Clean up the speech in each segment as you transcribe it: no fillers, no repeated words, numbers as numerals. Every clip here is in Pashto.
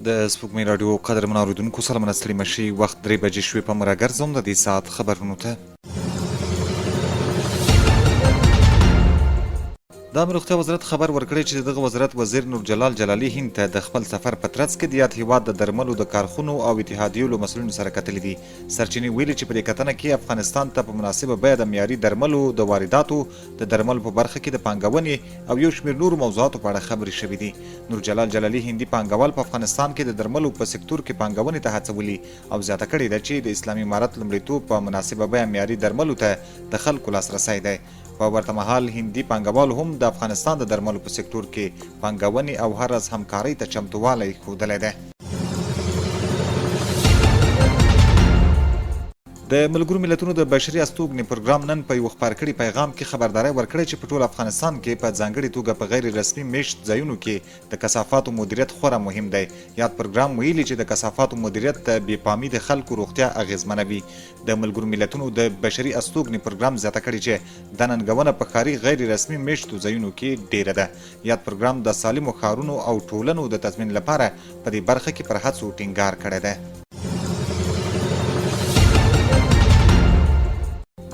د سپوږمۍ راډیو قدرمن اوریدونکو سلامونه، ستړي مشي. وخت 3 بجې شوې، په راګرځوم د دې ساعت خبرونو ته. د عامې روغتیا وزارت خبر ورکړی چې د دغه وزارت وزیر نور جلال جلالي هند ته د خپل سفر په ترڅ کې د یاد هیواد د درملو د کارخونو او اتحادیو له مسؤلینو سره کتلي دي. سرچینې ویلي چې په دې کتنه کې افغانستان ته په مناسبه بیه د معیاري درملو د وارداتو، د درملو په برخه کې د پانګونې او یو شمېر نورو موضوعاتو په اړه خبرې شوې دي. نور جلال جلالي هندي پانګوال په افغانستان کې د درملو په سکتور کې پانګونې ته هڅولي او زیاته کړې ده چې د اسلامي امارت لومړیتوب په مناسبه بیه معیاري درملو ته د خلکو لاسرسی دی. په ورته مهال هندي پانګوالو هم د افغانستان د درملو په سکتور کې پانګونې او هر راز همکارۍ ته چمتووالی ښودلی دی. د ملګرو ملتونو د بشري استوګنې پروګرام نن په یوه خپاره کړي پیغام کې خبرداری ورکړی چې په ټول افغانستان کې په ځانګړې توګه په غیر رسمي مېشت ځایونو کې د کثافاتو مدیریت خورا مهم دی. یاد پروګرام ویلي چې د کثافاتو مدیریت ته بې پامي د خلکو روغتیا اغېزمنوي. د ملګرو ملتونو د بشري استوګنې پروګرام زیاته کړې چې دا ننګونه په ښاري غیر رسمي مېشتو ځایونو کې ډېره ده. یاد پروګرام د سالمو ښارونو او ټولنو د تضمین لپاره په دې برخه کې پر هڅو ټینګار کړی دی.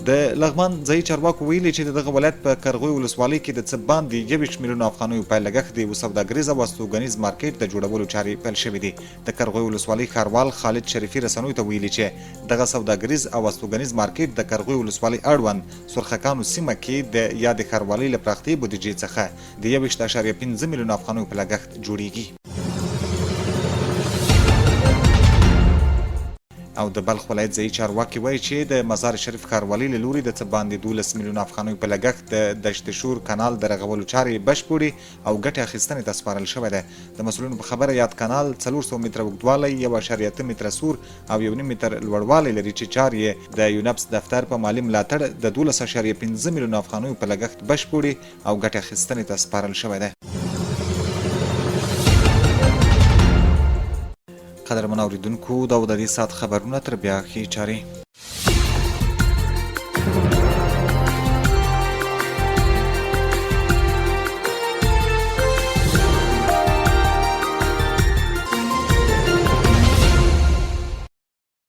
د لغمان ځايي چارواکو ویلي چې د دغه ولایت په کرغوی ولسوالۍ کې د څه باندې 21 میلیونو افغانیو په لګښت د یوه سوداګریز او استوګنیز مارکېټ د جوړولو چارې پیل شوې دي. د کرغوی ولسوالۍ ښاروال خالد شریفي رسنیو ته ویلي چې دغه سوداګریز او استوګنیز مارکېټ د کرغوی ولسوالۍ اړوند سرخکانو سیمه کې د یادې ښاروالۍ له پراختیايي بودیجې څخه د 21.5 میلیونو افغانیو په لګښت جوړېږي. او د بلخ ولایت ځايي چارواکي وايي چې د مزار شریف ښاروالۍ له لوري د څه باندې 12 میلیونه افغانیو په لګښت د دشت شور کانال د رغولو چارې بشپړې او ګټې اخیستنې ته سپارل شوی دی. د مسؤلینو په خبره یاد کانال 400 متره اوږدوالی، 1.8 متره سور او 1.5 متر لوړوالی لري چې چارې یې د یونپس دفتر په مالي ملاتړ د 12.5 میلیونو افغانیو په لګښت بشپړې او ګټې اخیستنې ته سپارل شوی دی. قدرمن اوریدونکو، دا و د دې ساعت خبرونه. تر بیا ښې چارې.